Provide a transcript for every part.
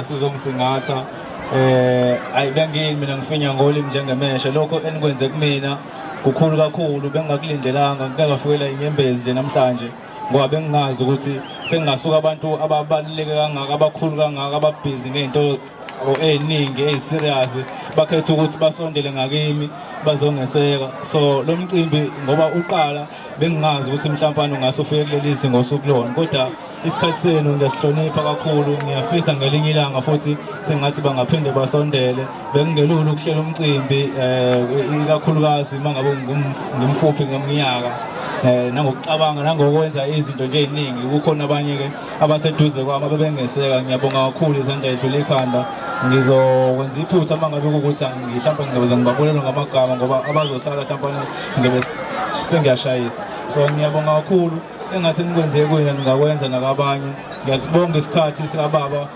Sizongisingatha ayi bengini mina ngifinya ngolimi njengemeshe. Lokho enikwenze kumina kukhulu kakhulu, bengingakulindelanga, ngike ngafikela inyembezi nje namhlanje ngoba bengingazi ukuthi sengingasuka abantu ababaluleke kangaka, abakhulu kangaka, ababhizi ngey'nto ey'ningi eyi-serious, bakhetha ukuthi basondele ngakimi bazongeseka. So lo mcimbi ngoba uqala bengingazi ukuthi mhlampane ungase ufike kuleli zinga osukulona, kodwa isikhathi senu ngiyasihlonipha kakhulu. Ngiyafisa ngelinye ilanga futhi sengathi bangaphinde basondele. Bekungelula ukuhlela umcimbi ikakhulukazi uma ngabe ngimfuphi ngeminyaka nangokucabanga nangokwenza izinto nje eziningi. Kukhona abanye ke abaseduze kwami abebengeseka, ngiyabonga kakhulu, izandla edlula ikhanda. Ngizokwenza iphutha uma ngabe kuwukuthi mhlawumbe ngizobe ngibabulelwa ngamagama ngoba abazosala mhlawumbe ngizobe sengiyashayisa. So ngiyabonga kakhulu, engathi nikwenze kuyina ningakwenza nakabanye. Ngiyasibonga isikhathi sikababa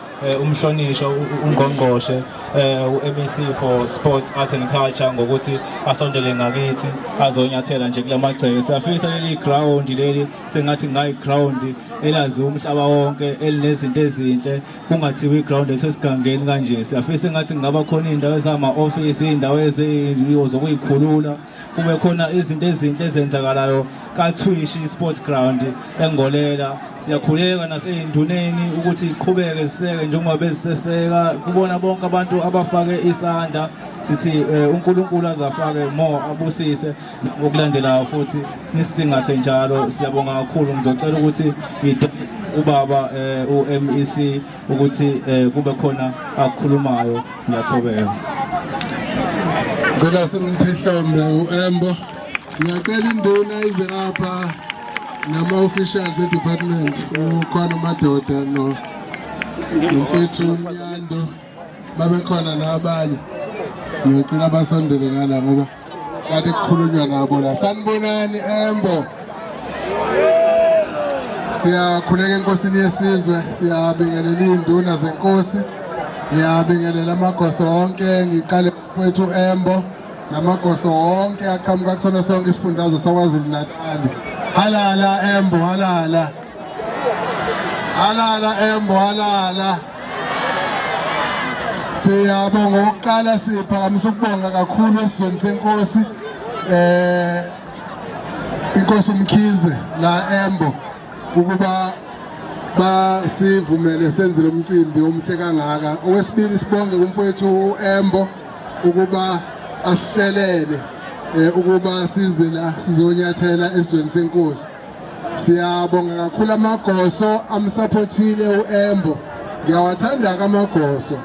umhlonishwa ungqongqoshe u-MEC for Sports, Arts and Culture ngokuthi asondele ngakithi azonyathela nje kula magceke. Siyafisa leli ground leli sengathi ngayi ground elaziwa umhlaba wonke, elinezinto ezinhle, kungathiwa i-ground elisesigangeni kanje. Siyafisa engathi kungaba khona iy'ndawo ezama-ofisi, iy'ndawo zokuyikhulula, kube khona izinto ezinhle ezenzakalayo kaThwishi Sports Ground eNgolela. Siyakhuleka nasey'nduneni ukuthi iqhubeke ziseke njengoba beziseseka kubona bonke abantu abafake isandla. Sithi uNkulunkulu azafake more, abusise ngokulandelayo futhi nisisingathe njalo. Siyabonga kakhulu. Ngizocela ukuthi ubaba u-MEC ukuthi kube khona akukhulumayo. Ngiyathobeka. Cela simuphe uEmbo. Ngiyacela induna ize ngapha nama-officials e-department, ukhona uMadoda no nomfethu uMnyando, babe khona nabanye. Ngiyocela basondele ngala ngoba kade kukhulunywa nabo la. Sanibonani Embo. Siyakhuleka enkosini yesizwe, siyabingelela iy'nduna zenkosi, ngiyabingelela amagoso wonke, ngiqale mfowethu Embo namagoso wonke aqhamuka kusona sonke isifundazwe saKwaZulu Natal. Halala Embo, halala. Halala Embo, halala. Siyabonga ukuqala, siphakamisa ukubonga kakhulu esizweni senkosi inkosi uMkhize la Embo ukuba basivumele senze lo mcimbi omuhle kangaka. Okwesibili, sibonge kumfowethu uEmbo ukuba asihlelele ukuba size la sizonyathela esizweni senkosi. Siyabonga kakhulu amagoso amsupportile uEmbo. Ngiyawathanda amagoso,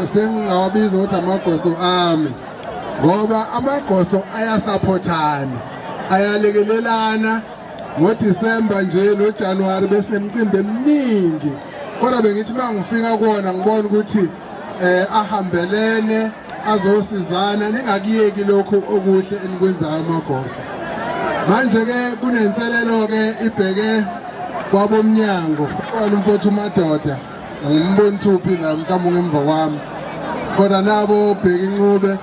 sengingawabiza ukuthi amagoso ami ngoba amagoso ayasupportana, ayalekelelana. NgoDisemba nje noJanuwari besinemicimbi eminingi, kodwa bengithi uma ngifika kuwona ngibona ukuthi ahambelene azosizana. Ningakuyeki lokhu okuhle enikwenzayo magoso. Manje ke kunenselelo ke ibheke kwabomnyango. Khona umfowethu uMadoda, angimboni thuphi la, mhlawumbe ngemva kwami, kodwa nabo Bheki Ncube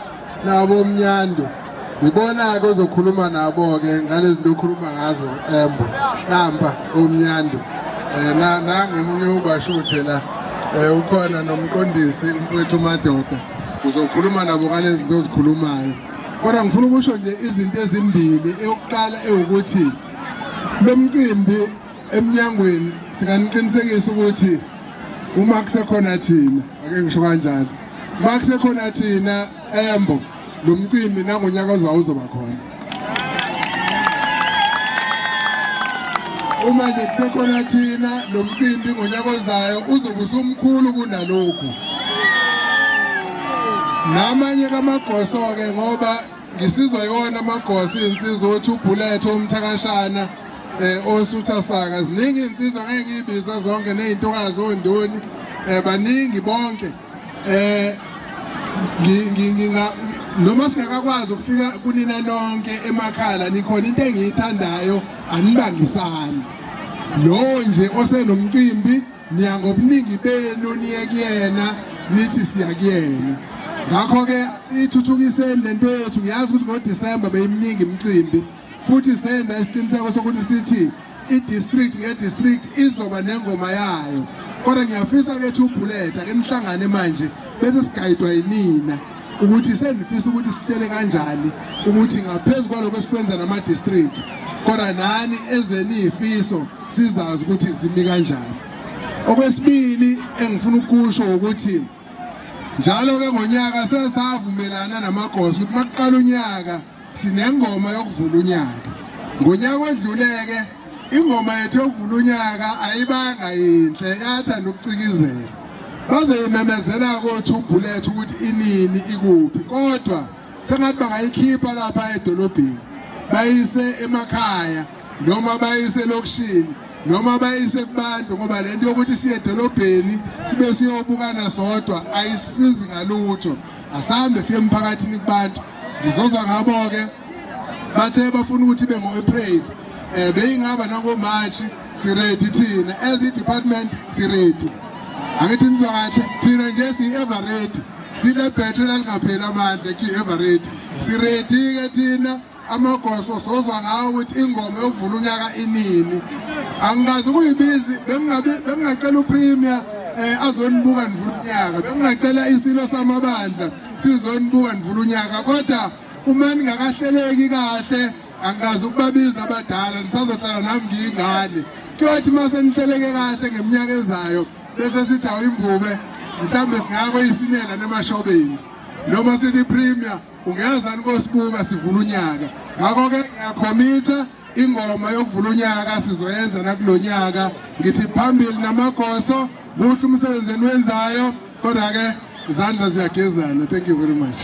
nabo Mnyandu, ibona-ke ozokhuluma nabo-ke ngalezi zinto okhuluma ngazo Embo. Nampa oMnyandu nangomunye ubashuthe la, ukhona nomqondisi umfowethu uMadoda, uzokhuluma nabo ngalezi zinto ozikhulumayo. Kodwa ngifuna ukusho nje izinto ezimbili. Eyokuqala ewukuthi lo mcimbi emnyangweni singaniqinisekisa ukuthi uma kusekhona thina, ake ngisho kanjalo, uma kusekhona thina Embo, lo mcimbi nangonyaka ozayo uzoba khona. Uma nje kusekhona thina, lo mcimbi ngonyaka ozayo uzobe usumkhulu kunalokhu. Namanye kamagoso-ke, ngoba ngisizwa iwona amagoso, iy'nsizwa othi uBullet, omthakashana, osutha saka, ziningi iy'nsizwa ngeke ngiyibiza zonke, ney'ntokazi ondoni, baningi bonke. Nginga noma singakakwazi ukufika kunina nonke emakhala, nikhona. Into engiyithandayo, anibangisani. Lo nje osenomcimbi, niya ngobuningi benu, niye kuyena, nithi siya kuyena. Ngakho-ke siyithuthukiseni lento yethu. Ngiyazi ukuthi ngoDisemba beyiminingi imicimbi, futhi senza isiqiniseko sokuthi sithi i-district nge-district izoba nengoma yayo. Kodwa ngiyafisa ke two bullet ake nihlangane manje bese sigayidwa yinina ukuthi senifisa ukuthi sihlele kanjani ukuthi ngaphezu kwaloko esikwenza nama district kodwa nani ezeniyifiso sizazi ukuthi zimi kanjani. Okwesibili engifuna ukusho ukuthi njalo ke ngonyaka sesavumelana namagoso ukuthi makuqala unyaka sinengoma yokuvula unyaka. Ngonyaka odluleke ingoma yethu yokuvula unyaka ayibanga yinhle, yathanda ukucikizela. Bazoyimemezela ko-two bullet ukuthi inini ikuphi, kodwa sengathi bangayikhipha lapha edolobheni bayise emakhaya noma bayise elokishini noma bayise kubantu, ngoba lento yokuthi siye edolobheni sibe siyobukana sodwa ayisizi ngalutho. Asambe siye emphakathini kubantu. Ngizozwa ngabo-ke bathe bafuna ukuthi ibe ngo-April, beyingaba nango-March. Siready thina as i-department, siready. Angithi nizwa kahle, thina nje siyi-ever ready, sile bhetri lalingapheli amandla kuthiwa i-ever ready. Siready-ke thina amagoso, sozwa ngawo ukuthi ingoma yokuvula unyaka inini. Angikazi ukuyibizi, bengingacela uPremier azonibuka nivula unyaka, bengingacela isilo samabandla sizonibuka nivula unyaka, kodwa uma ningakahleleki kahle angikazi ukubabiza abadala, nisazohlala nami ngiyingane. Kuyothi uma senihleleke kahle ngeminyaka ezayo bese sithi awu imbube mhlawumbe singako isinela nemashobeni, noma sithi Premier ungeza nikosibuka sivula unyaka. Ngakho-ke ngiyakhomitha ingoma yokuvula unyaka sizoyenza nakulo nyaka. Ngithi phambili namagoso, muhle umsebenzi eniwenzayo, kodwa-ke izandla ziyagezana. Thank you very much.